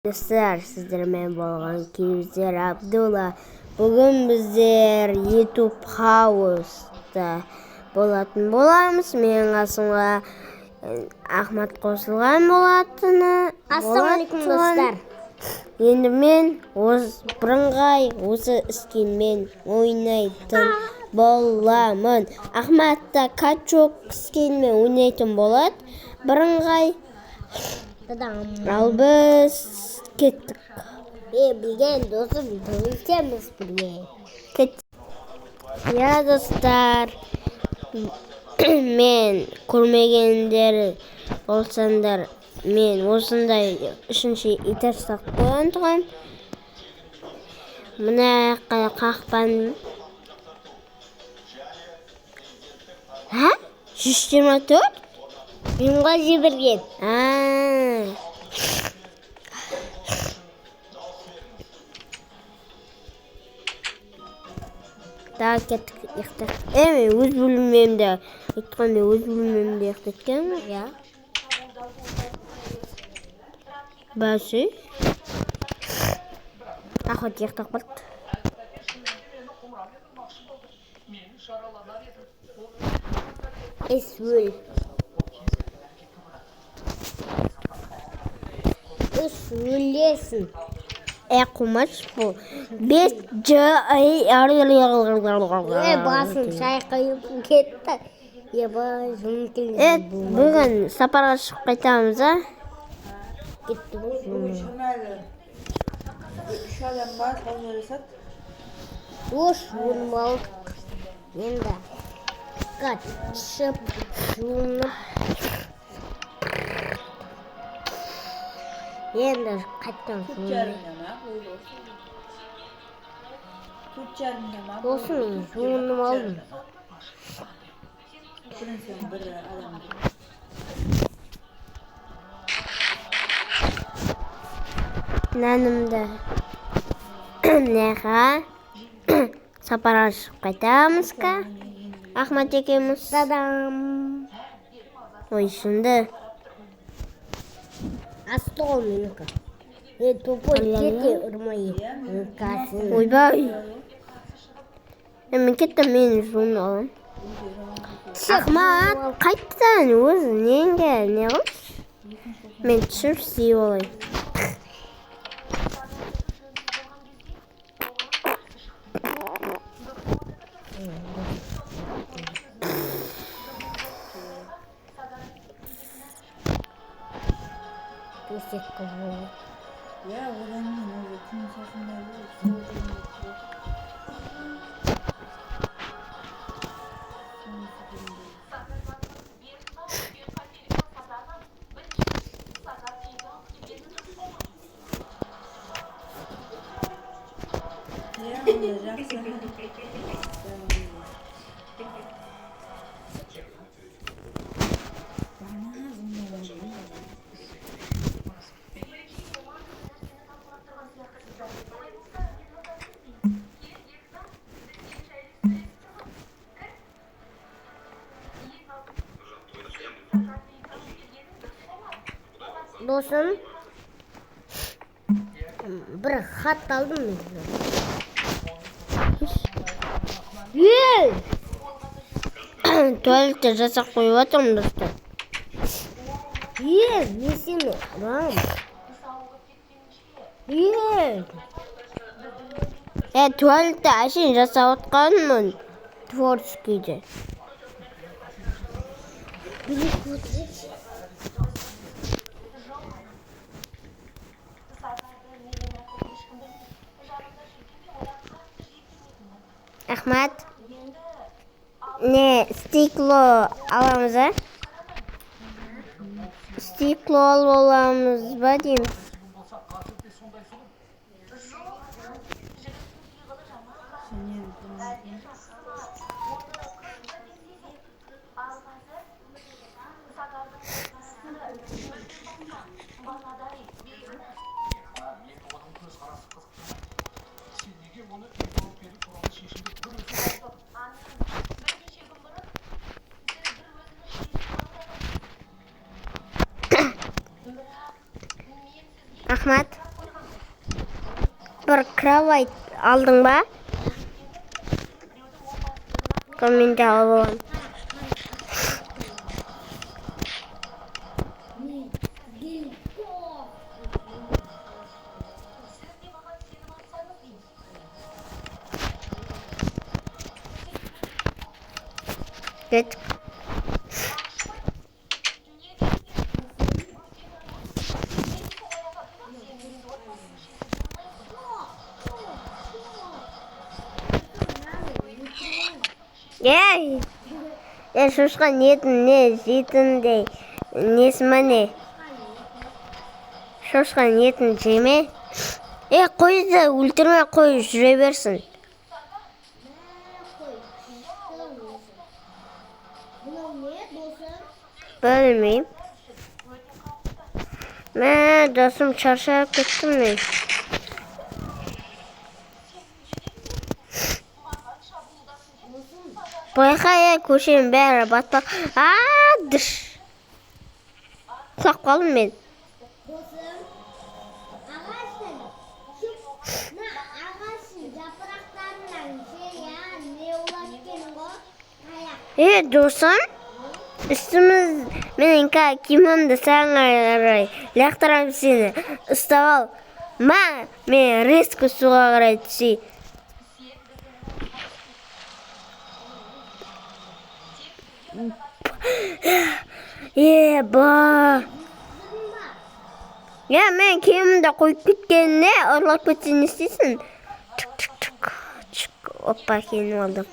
Достар, сіздермен болған Киіздер Абдулла. Бүгін біздер YouTube House-та болатын боламыз. Менің қасымға Ахмат қосылған болатыны. Ассалаумағалейкум, достар. Енді мен осы бірыңғай осы скинмен ойнайтын боламын. Ахмат та качок скинмен ойнайтын болады. Бірыңғай. Та-дам. Ал біз кеттік. Мен білген досым төбелесеміз бірге. Кет. Я, достар, мен көрмегендер болсаңдар, мен осындай үшінші этаж салып қойған тұғым. Мына жаққа қақпан. Ха? 124? Мен ғой жіберген. А. Так, кеттік, ұйықтайық. Мен өз бөлмемде, айтқандай өз бөлмемде ұйықтайды екенмін. Иә. Бәсе. Ахмат ұйықтап қалды. Эс өл. Эс өлесің. Қумаш бұл. 5 Ж I R L. Басым шайқайып кетті. Ебай, жыным келді. Бүгін сапарға шығып қайтамыз, а? Кетті ғой жыным. Шынайы үш адам бар, қалай? Ош жуынып алдық. Енді түсіп жуынып. Енді қайтадан жуынып. 4,5-да ма болды осы? 4,5-да ма? Досым, мен жуынып алдым. Бірінші бір адам. Нанымды мынаға сапарға шығып қайтамыз ка. Ахмат екеуміз. Та-дам. Ой, шынды. Асты ғой менікі. Тупой, кете ұрмай. Касын. Ойбай. Мен кеттім, мен жуынып аламын. Ахмат, қайтадан өзі неңге не қылшы? Мен түсіп істей алайын. Төсек қылып. Иә, одан кейін уже күн салқындай болды. Иә, онда жақсы. Досым, бір хат алдым мен. Ей! Туалетте жасап қойып жатырмын, достар. Ей, мен сені ұрам. Ей! Туалетте әшейін жасап отқанмын. Творческийде. Билет өткізші. Ахмат, не стекло аламыз, а? Стекло алып аламыз ба деймін. Ахмат, Бір кровать алдың ба? Мен де алып аламын. Кеттік. Ей! Е, шошқа етін не жейтіндей несі ма не? Шошқа етін жеме? Е, қойды өлтірме, қой жүре берсін. Мынау не, досым? Білмеймін. Мә, досым, шаршап кеттім мен. Байқа, е, көшенің бәрі батпақ. А, дыш. Құлап қалдым мен. Досым, ағаштың мына ағаштың жапырақтарынан сен не болады екен ғой? Таяқ. Е, досым, үстіміз менің киімімді саған қарай лақтырамын, сені ұстап ал. Ма, мен резко суға қарай түсейін. Е, ба. Е, мен киімімді қойып кеткеніне ұрлап кетсе не істейсің? Чик, чик, чик, чик. Опа, киініп алдым.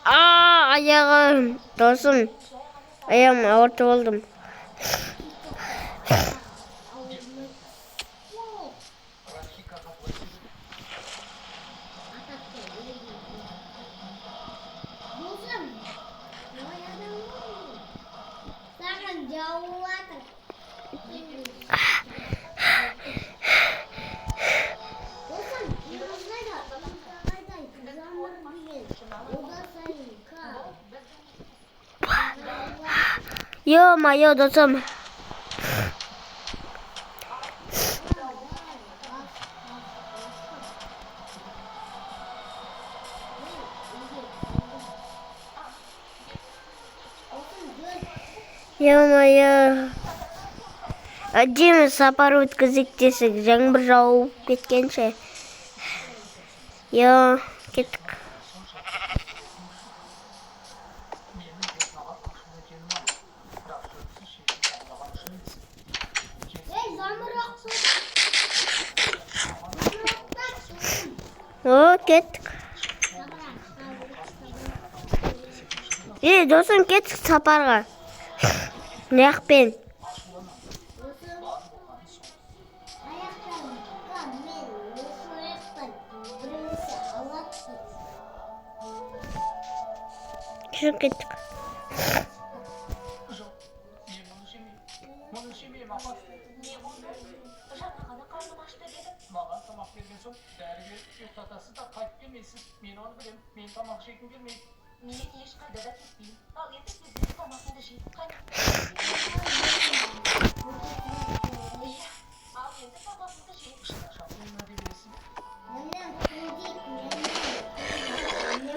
А, аяғым, досым. Аяғым ауыртып алдым. Досым, ой, адам ғой. Саған жауып жатыр. Досым, қайда? Қайда? Замыр деген. Ода сайын ка. Ё-моё, досым. Ё-моё. Әдемі сапар өткізейік десек, жаңбыр жауып кеткенше. Ё, кеттік. Ей, замыр оқты. Замыр оқты. О, кеттік. Е, досым, кеттік сапарға. Мынаяқпен. Досым, аяқтан ка мен осы аяқтан бірінші алады. Жүр, кеттік. Жоқ, мен мұны жемеймін. Мұны жемеймін, апа. Не болды? Жаңа ғана қарным ашты дедің. Маған тамақ берген соң дәрі беріп ұйықтатасыз да қайтып келмейсіз. Мен оны білемін. Мен тамақ жегім келмейді. Мен ешқайда да кетпеймін. Ал енді тезірек тамағыңды же. Иә, ал енді тамағыңды же. Шаршадым, уәде бересің. Менен күлдік, менен. Мен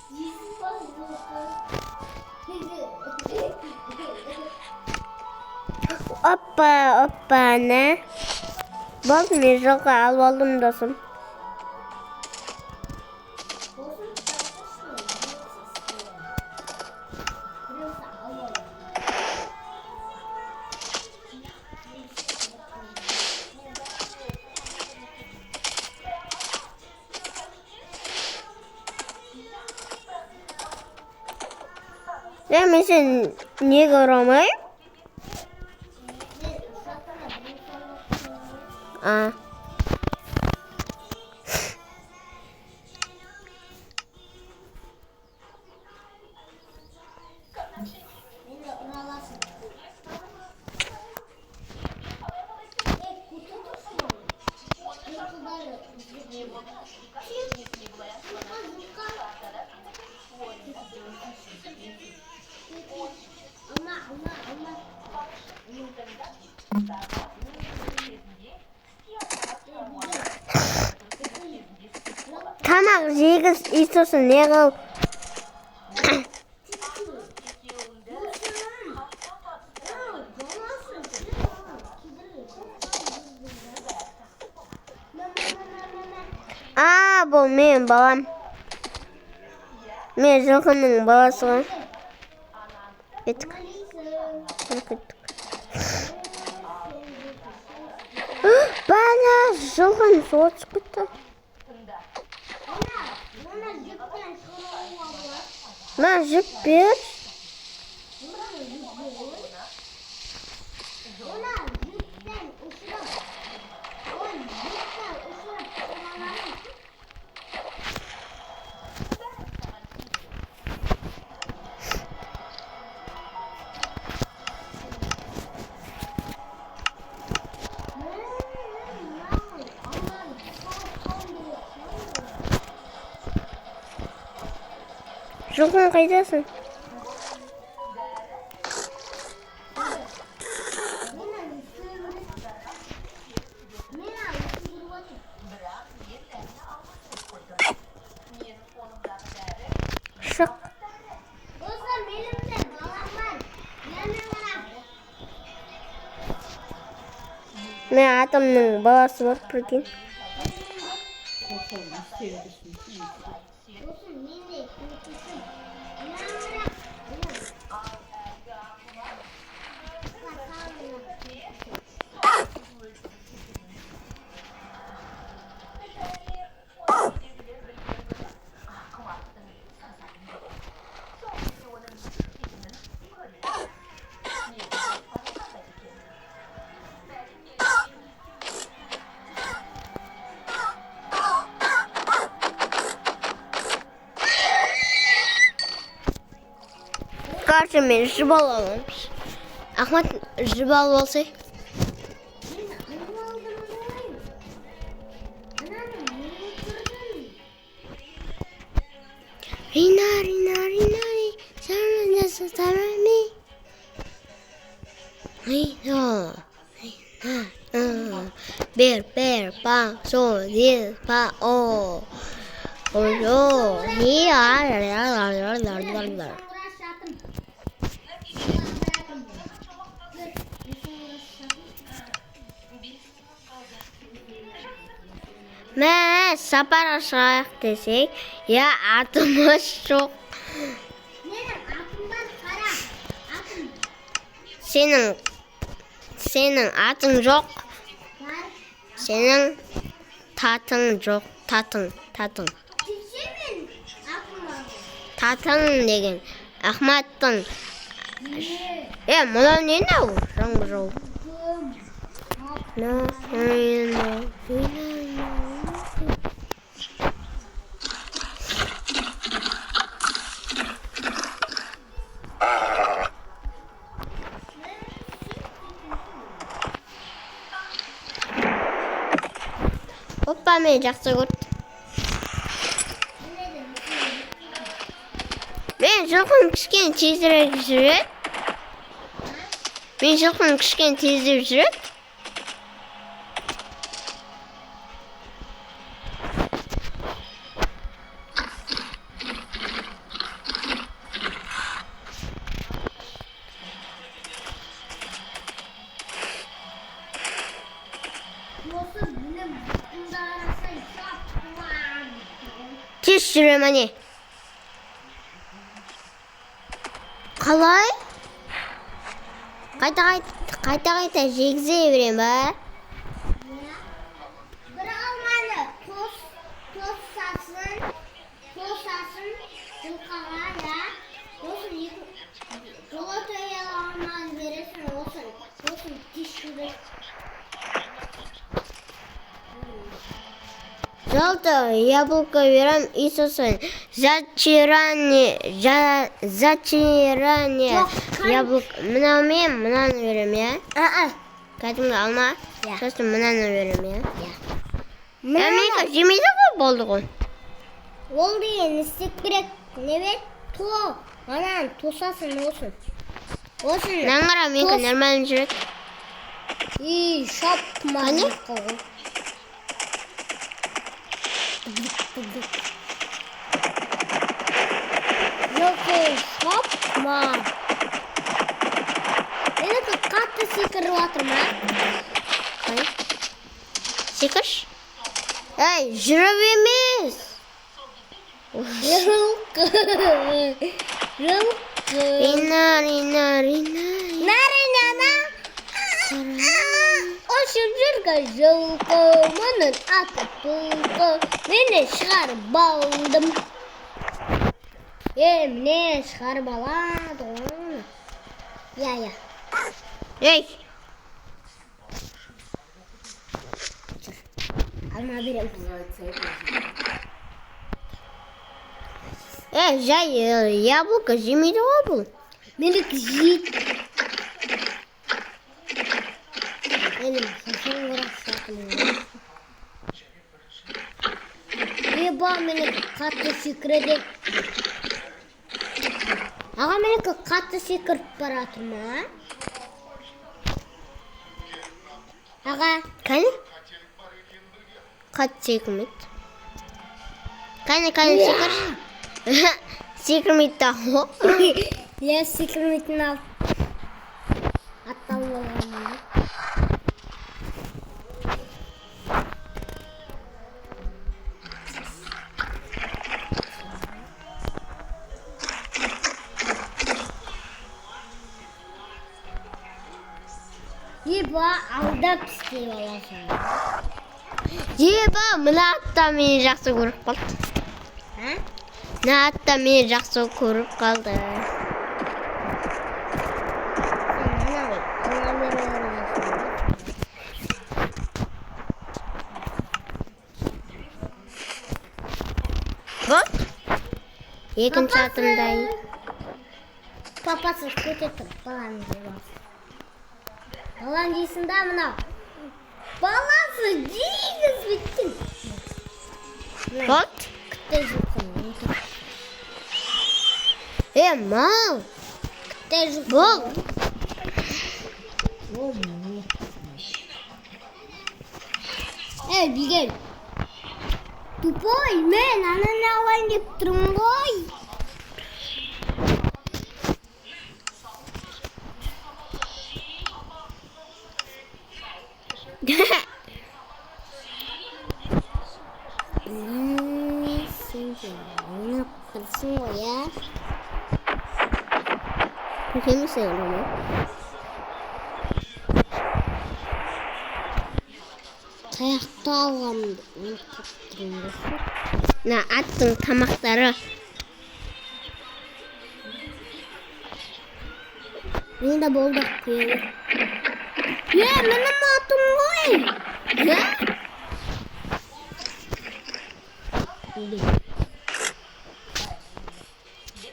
жейсің ба, досым? Опа, опа, не? Болды, мен жылқы алып алдым, досым. Досым, бірінші алады. Е, мен сені неге ұрамаймын? Мен ұшақтан бірінші алады. А. Мені ұра аласың. Ей, көте тұрсың ғой. Жылқылары. Жылқы, жылқы. Алма, алма, алма. Тамақ жегіз и сосын не қыл? А, бұл менің балам. Мен жылқының баласы ғой. Кеттік. Кеттік. Бала, жылқының суға түсіп кетті. Мына жіптен шығаруға болады. Мына жіп бер. Мына жіптен ұшырып, ол жіптен ұшырып шығарады. Жылқың қайдасың? Шық. Достар, менің де балам бар. Мені қарап. Мен атымның баласы бар, прикинь. Қосалым істей берсін. Сосын мен де көмектесем. Мені қарап. Короче, мен жіп аламын. Ахмат, жіп алып алсай. Мен алып алдым ғой. Ананы мен өлтірдім. Рина, Рина, Рина, Рина, Рина, Рина, Бер, бер, па, со, ди, па, о. О, о, ни, а, ра, ра, ра, ра, ра, ра, ра. Соңыра шатым. Мә, сапарға шығайық десек, я атымыз жоқ. Менің атым бар, қара. Атым Сенің атың жоқ, бар. сенің татың жоқ, татың, татың. Кеше мен атым бар. Татың деген Ахматтың. Е, мынау не мынау? Жаңбыр жауып. На, на, на, на, на. Опа, мен жақсы көрді. Мен жылқым кішкене тезірек жүреді. Мен жылқым кішкене тездеп жүреді. Осы білім арасы жапқан. Тез жүремін, әне. Қалай? Қайта қайта қайта қайта жегізе беремін ба? Бір алманы тосасын, тосасын жылқыға, я. Сосын екі золотой алманы бересің, сосын тез жүреді. Золотое яблоко берем и сосын зачарание Жоқ, яблоко. Мынау мен мынаны беремін, иә? А-а. Кәдімгі алма. Иә. Сосын мынаны беремін, иә? Иә. Иә, менікі жемейді ғой, болды ғой. Ол деген істеп керек. Не бе? Ананы тосасын, осын. Осыны. Мынаны қара, менікі нормально жүреді. И шапма. Қане? Жылқы шапма. Менікі қатты секіріп жатыр ма? Қане? Секірші. Ей, жүріп емес. Жылқы. Жылқы. Рина, Рина, Рина. Наринана. Ұшып жүрген жылқы, мұның аты Тұлқы. Мені шығарып алдым. Е, міне шығарып алады ғой. Иә, иә. Ей, Алма береміз. ей, жай яблоко жемейді ғой бұл. Менікі жейді. Менің шашым орақ жатырмын. Еба, менікі қатты секіреді. Аға, менікі қатты секіріп бара жатыр ма? Аға, Кәне? Қатты секірмейді. Кәне, кәне, секір. Секірмейді да ғой. Иә, секірмейтін ал. Атталып алғанмын. Еба, алдап істеп аласың. Еба, мына ат та мені жақсы көріп қалды. А? Мына ат та мені жақсы көріп қалды. Сен анау алма беріп аласың. Вот. Екінші атымдай. Папасы көте тұр, баланы жеп алсын. Баланы жейсің да мынау. Баласы жегізбейтін. Вот. Күтті жылқыны отыр. Е, мал. Күтті жылқы. Бол. О, міне. Ей, Бигел. Тупой, мен ананы алайын деп тұрмын ғой. Сен де ойнап тұрсың ғой, иә? Көркемісің, Рома? Қаяқта алғанымды ұмытып тұрмын ғой. Мына аттың тамақтары. Мен де болды құя. Е, менің атым ғой. Е? Бигел.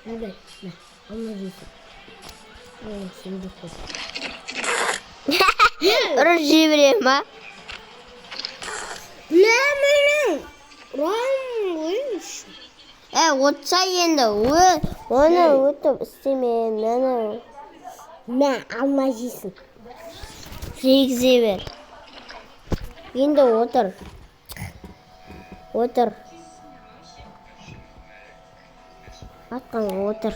Бигел, мә, алма жейсің. О, сен де қой. Ұрып жібере ма? Бля, менің ұрам ғой. Е, отса енді, оны өтіп істеме, мені Мә, алма жейсің. жегізе бер. Енді отыр. Отыр. Атқанға отыр.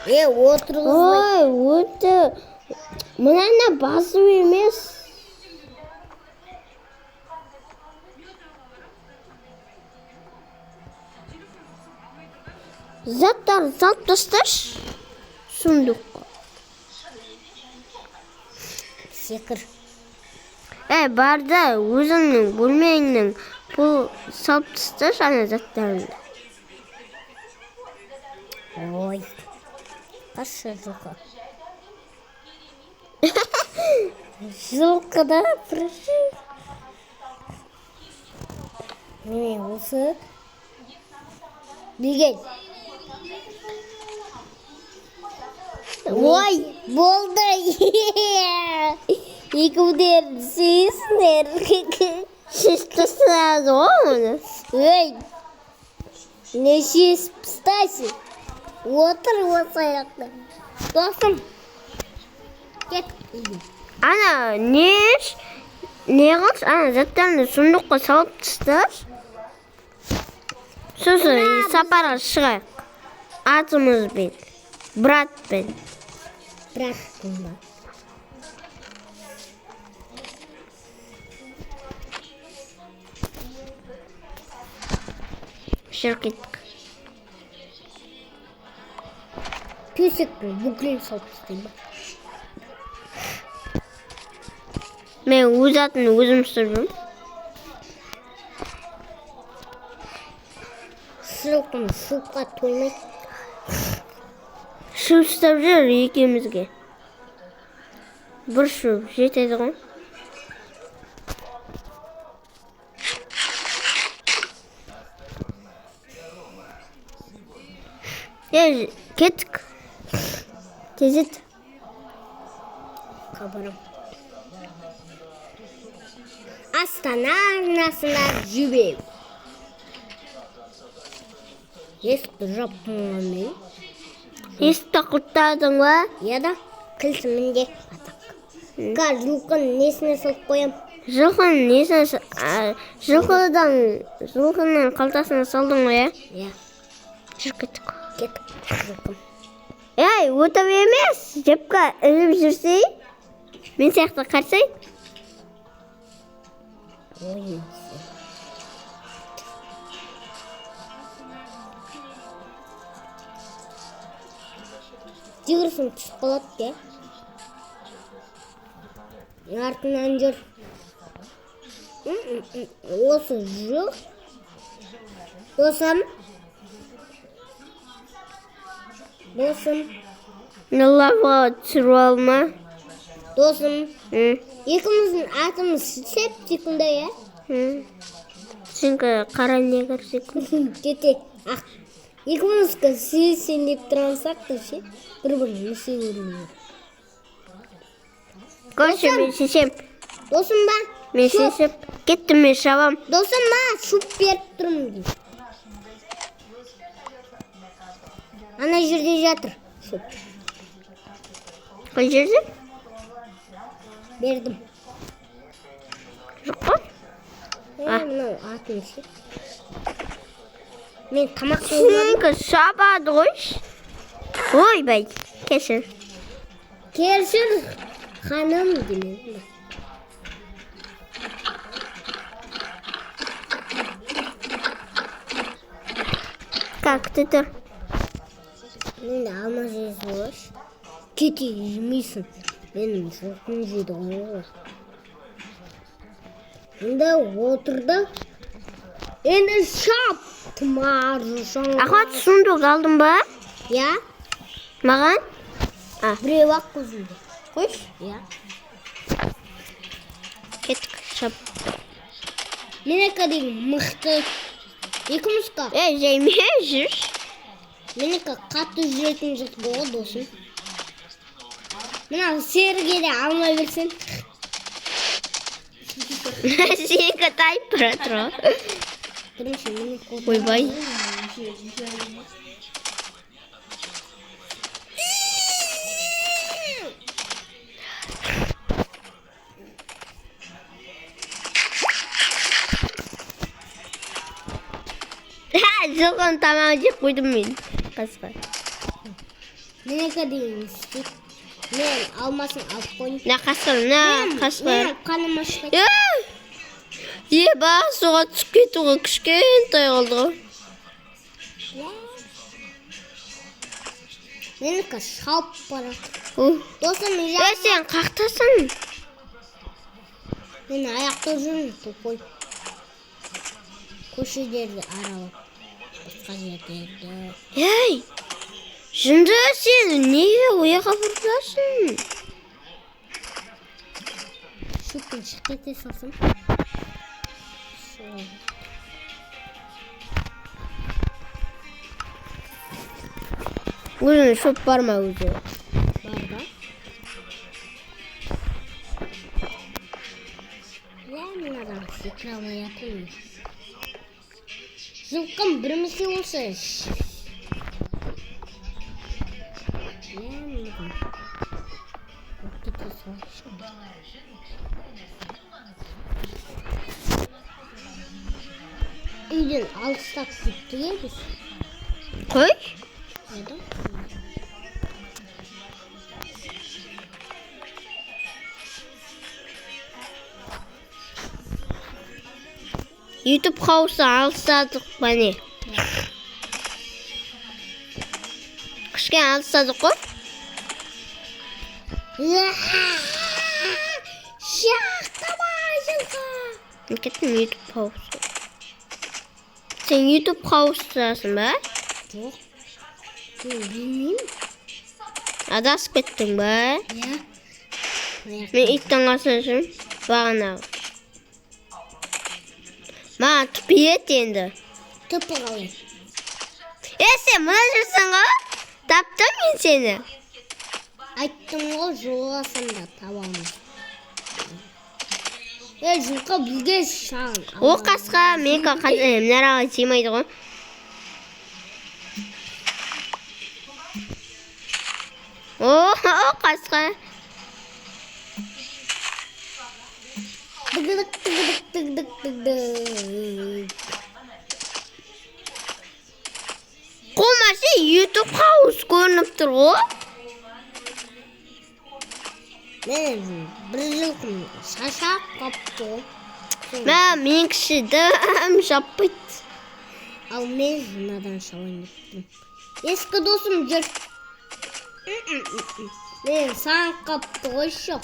Е, отырғызбай. Ой, өте. Мынаны басу емес. Заттарды салып тасташы. Сундукқа. Секір. Ә, бар да өзіңнің бөлмеңнің пол салып тасташы ана заттарыңды. Ой. Қашы жылқы. Жылқы да прошу. Міне осы. Бигел. Ой, Болды. Екеулер сүйсіңдер. Шешіп тастады ғой оны. Ей. Не шешіп тастайсың? Отыр осы аяқта. Досым. Кет үйге. Ана не іш? Не қылшы? Ана заттарды сундукқа салып тасташы. Сосын сапарға шығайық. Атымызбен, братпен. Браттың ба? Жүр, кеттік. Төсектің бүкілін салып тастаймын ба? Мен өз атын өзім ұстап жүрмін. Сылқым суға тоймайды. Шу ұстап жүр екеумізге. Бір шу жетеді ғой. Е, кеттік. Тездет. Қабарам. Астана арнасына жібек. Есікті жаптым ғой мен. Есікті құлыптадың ба? Иә да, кілтін мінде. Қазір жылқының несіне салып қоям? Жылқының несіне жылқыдан, жылқының қалтасына салдың ғой, иә? Иә. Жүр, кеттік. Кеттік, жылқым. Ей, өтіп емес, жіпке іліп жүрсей. Мен сияқты қарсай. Ой, жүгірсем түсіп қалады де. Артынан жүр. Осы жоқ. Досым. Досым. Лавға түсіріп алма. Досым. М, Екеуміздің атымыз сеп секунда, иә? м. Сенікі қара негр секілді. Кете. Ақ. Екеуміздікі сен деп тұрған та ше. Бір-бірін мүсе көрмей. Короче, мен шешем. Досым ба? Мен шешіп кеттім, мен шабам. Досым ба? Шуп беріп тұрмын деймін. Ана жерде жатыр. Шөп. Қай жерде? Бердім. Жоқ қой. Мынау атын ше. Мен тамақ жеуге Сенікі шабады ғой. Ойбай, кешір. Кешір, ханым демедім. Как ты тұр? Мен де алма жейсің ғой. Кете жемейсің. Менің жылқым жейді ғой. Енді отырды. Енді шап. Тұмар. Ахмат, сундук алдың ба? Иә. Маған? Біреу ақ көзімде. Қойшы. Иә. Кеттік, шап. Менікі деген мықты. Екеумізге. Ей, жайме жүрші. Менікі қатты жүретін жылқы ғой, досым. Мына серіге де алма берсең. Сенікі тайып бара жатыр ғой. Бірінші менікі. Ойбай. Жылқының тамағын жеп қойдым мен. Қасқа. Менікі деген істейді. Мен алмасын алып қойдым. Мына қасқыр, мына қасқыр. Менің қаным ашпайды. Е, ба, суға түсіп кету ғой, кішкентай қалды ғой. Менікі шауып барады. Ух. Досым, Е, сен қақтасың. Мен аяқта жүрмін, тупой. Көшелерді аралап. Басқа жерлерді. Ей, жынды, сен неге ояққа бұрыласың? Шөптен шығып кете салсам. Сол. Өзінің шөп бар ма өзі? Бар да. Иә, мен адам секіре алмай жатырмын. Жылқым бір мүше болса. Иә, мынадан. Салайыншы. Үйден алыстап кеттік е біз. Қой. Қайда? Ютуб хаусы алыстадық па не? Кішкене алыстадық қой. Шақтама жылқы. Мен кеттім Ютуб хаусы. Сен Ютуб хаустасың ба? Жоқ. Мен білмеймін. Адасып кеттің ба? Иә. Мен иттің қасында жүрмін. Бағанағы. Маған түпиет енді. Түпі қалай? Е, сен мына жүрсің ғой? Таптым мен сені. Айттым ғой, жоласам да таба алмайсың. Е, жылқы бізге шағын. О, қасқа, менікі мынараға сыймайды ғой. О, қасқа. Дыгдык, дыгдык, дыгдык, дыгдык. Қолмашы Ютуб хаус көрініп тұр ғой. Мен бір жылқым шаршап қапты ғой. Мә, менікші дым жаппайды. Ал мен мынадан шалайын деп тұрмын. Ескі досым жүр. Мен сағынып қапты ғой еще.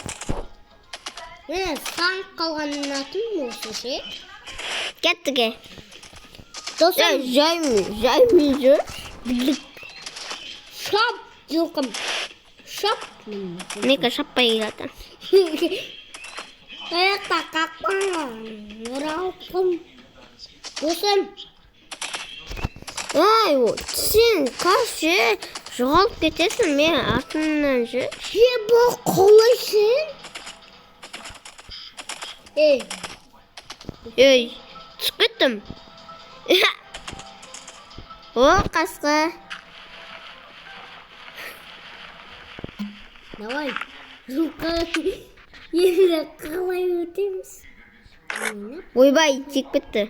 Мен сағынып қалған атын осы ше. Кеттік е. Досым Жаймен жүр. Шап жылқым. Шап. Менікі шаппай келеді. Аяқта қақпан. Оралқым. Досым. Ай, сен короче жоғалып кетесің, мен артымнан жүр. Ебо қалай сен? Ей, Ей, түсіп кеттім. О, қасқа. Давай. Жылқы. Енді қалай өтеміз? Мені Ойбай, тиіп кетті.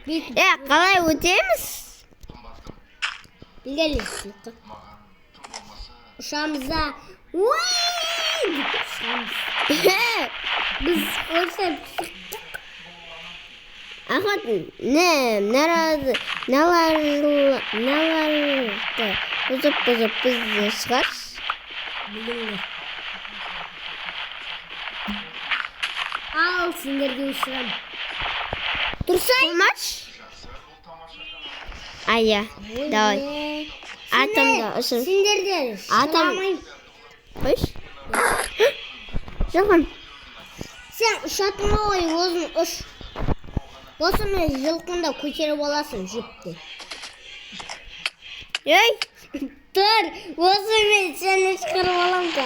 бет Е, қалай өтеміз? білгелі жылқы. Ұшамыз да. Уай! Деп ұшамыз. Біз осылай шықтық. Ахмат, не, мыналарды бұзып бұзып бізді шығаршы. Біліңдер. Ал сендерге ұшырам. Тұрсай. Болмаш? Ая, давай. Атамда ұшыр. Сендерде Атам. ұшырамаймын. Қойшы. Жылқым. Сен ұшатын ғой, өзің ұш. Осы мен жылқыңды көтеріп аласың жіпті. Ей, Тұр, осы мен сені шығарып аламын да.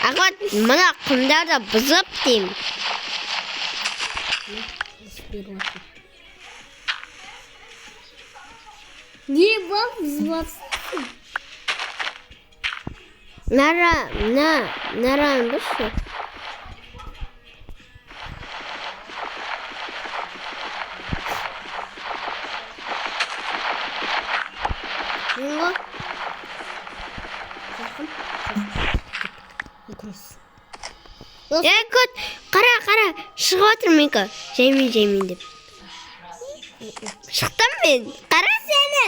Ахмат, мына құмдарды бұзып деймін. Не болып бұзып? Нара, мына, нараны бұзшы. Мен ғой. Жылқым. Екеуміз. Ей, көт, қара, қара, шығып жатыр менікі. Жаймен, жаймен деп. Шықтым мен, қара. Сені,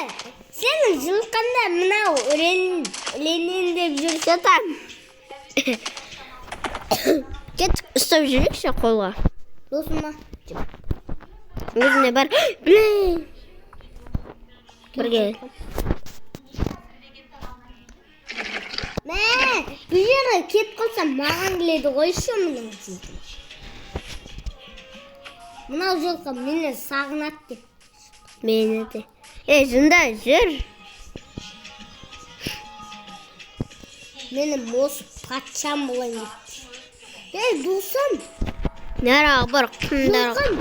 сенің жылқында мынау үренен деп жүр. Жатам. Кеттік, ұстап жүрейікші қолға. Досыма. Өзіне бар. Блин. Бірге. Мә, бұл жерге кетіп қалсам маған келеді ғой еще мынау жылқы. Мынау жылқы мені сағынады деп. Мені де. Ей, жында жүр. Менің осы патшам болайын деп. Ей, досым, Нараға бар, құмдарға. жылқым,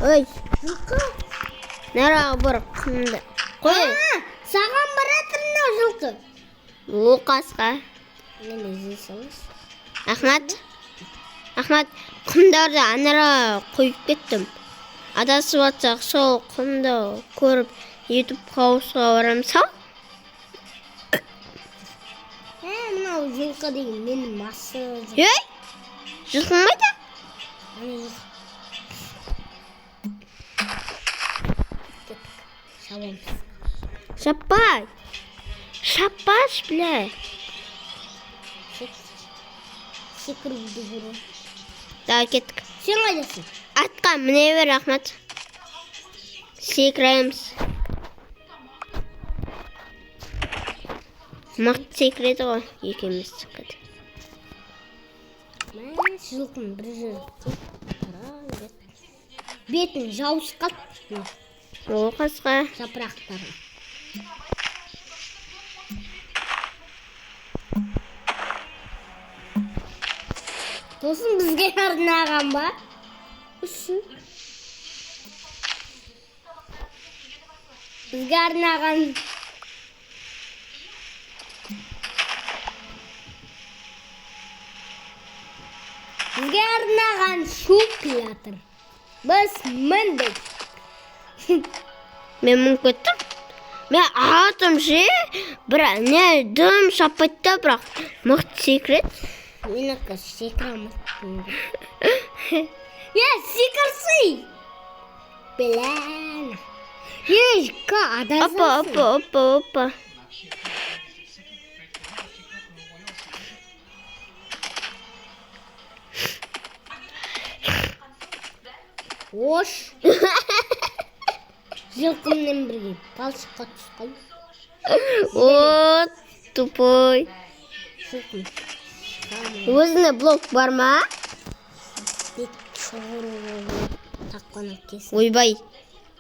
Ой, жылқы. нараға бар, құмда. Қой. А, саған баратыр. жылқы? О, қасқа. Мені іздей саласың. Ахмат. Ахмат, құмдарды анара қойып кеттім. Адасып жатсақ, сол құмды көріп, ютуб хаусқа барамыз, ау? Мынау жылқы деген менің масы. Ей! Жылқың қайда? Ана жылқы. Кеттік. Шабамыз. Шаппай. Шаппаш, бля. Секіруді көру. Давай кеттік. Сен қайдасың? Атқа міне бер, Ахмат. Секіреміз. Мықты секіреді ғой, екеуміз секірді. Мә, жылқының бір жері қара бет. Бетін жабысып қалды. О, қасқа. Жапырақтарға. Тосын бізге арнаған ба? Үшін. Бізге арнаған. Бізге арнаған шу келатыр. Біз міндік. Мен мініп кеттім. Мен атым ше, бірақ не дым шаппайды да, бірақ мықты секіреді. Менікі секіре алмайды. Е, секірсей! Блин. Ей, ка Опа, адасасың. опа, опа, опа. Ош. Жылқыммен бірге балшыққа түсіп қалдым. О, тупой. Жылқым. Өзіне блок бар ма? Бет шоғыр таққан әкесі. Ойбай,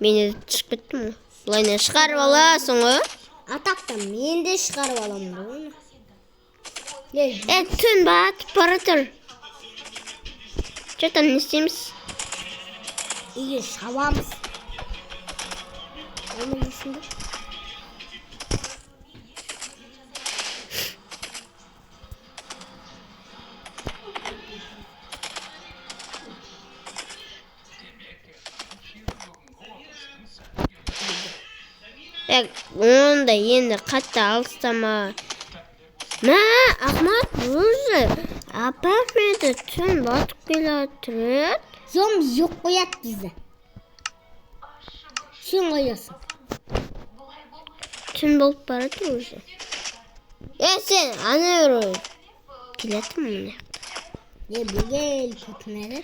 мен түсіп кеттім ғой. Былайынан шығарып аласың ғой. Атақта мен де шығарып аламын ғой оны. Ей, Түн батып бара жатыр. Че там не істейміз? Үйге шабамыз. Оны дейсің бе? Онда енді қатты алыстама. Мә, Ахмат, өзі апармеді, түн батып келе жатыр. Зомби жеп қояды бізді. Сен қоясың. Түн болып бара жатыр уже. Сен ана бері келе жатырмын мына жақта. Не білген көтінеді.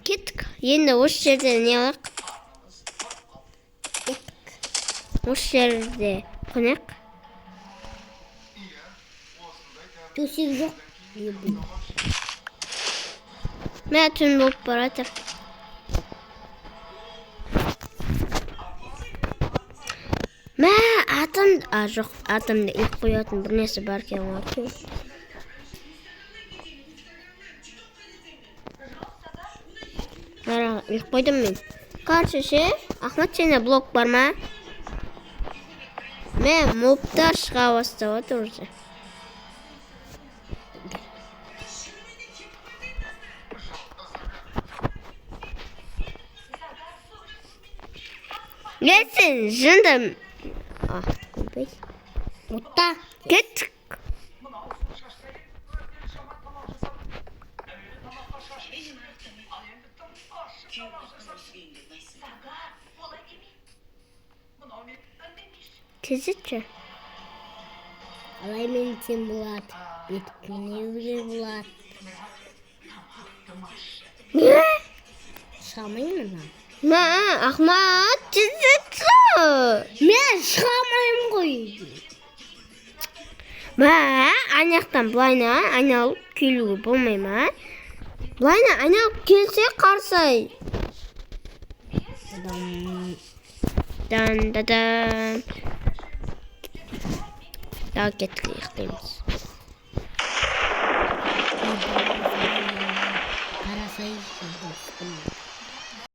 Кеттік. Енді осы жерде не алайық? Кеттік. Осы жерде қонайық. Төсек жоқ. Не білген. Мә, түн болып бара жатыр. Мә, атым, жоқ, атымды іліп қоятын бір нәрсе бар екен ғой. Қара, іліп қойдым мен. Короче, ше, Ахмат, сенде блок бар ма? Мә, мобтар шыға бастап отыр уже. Не сен жынды? Ойбай. Отта. Кеттік. Тездетші. Алай мен сен болады. Бетіп мінеуге болады. Не? Шыға алмаймын ана. Мә, Ахмат, тездетші. Мен шыға алмаймын ғой. Мә, ана жақтан былайына айналып келуге болмай ма? Былайына айналып келсе қарсай. Дан, да, дан. Да, кеттік, ұйықтаймыз.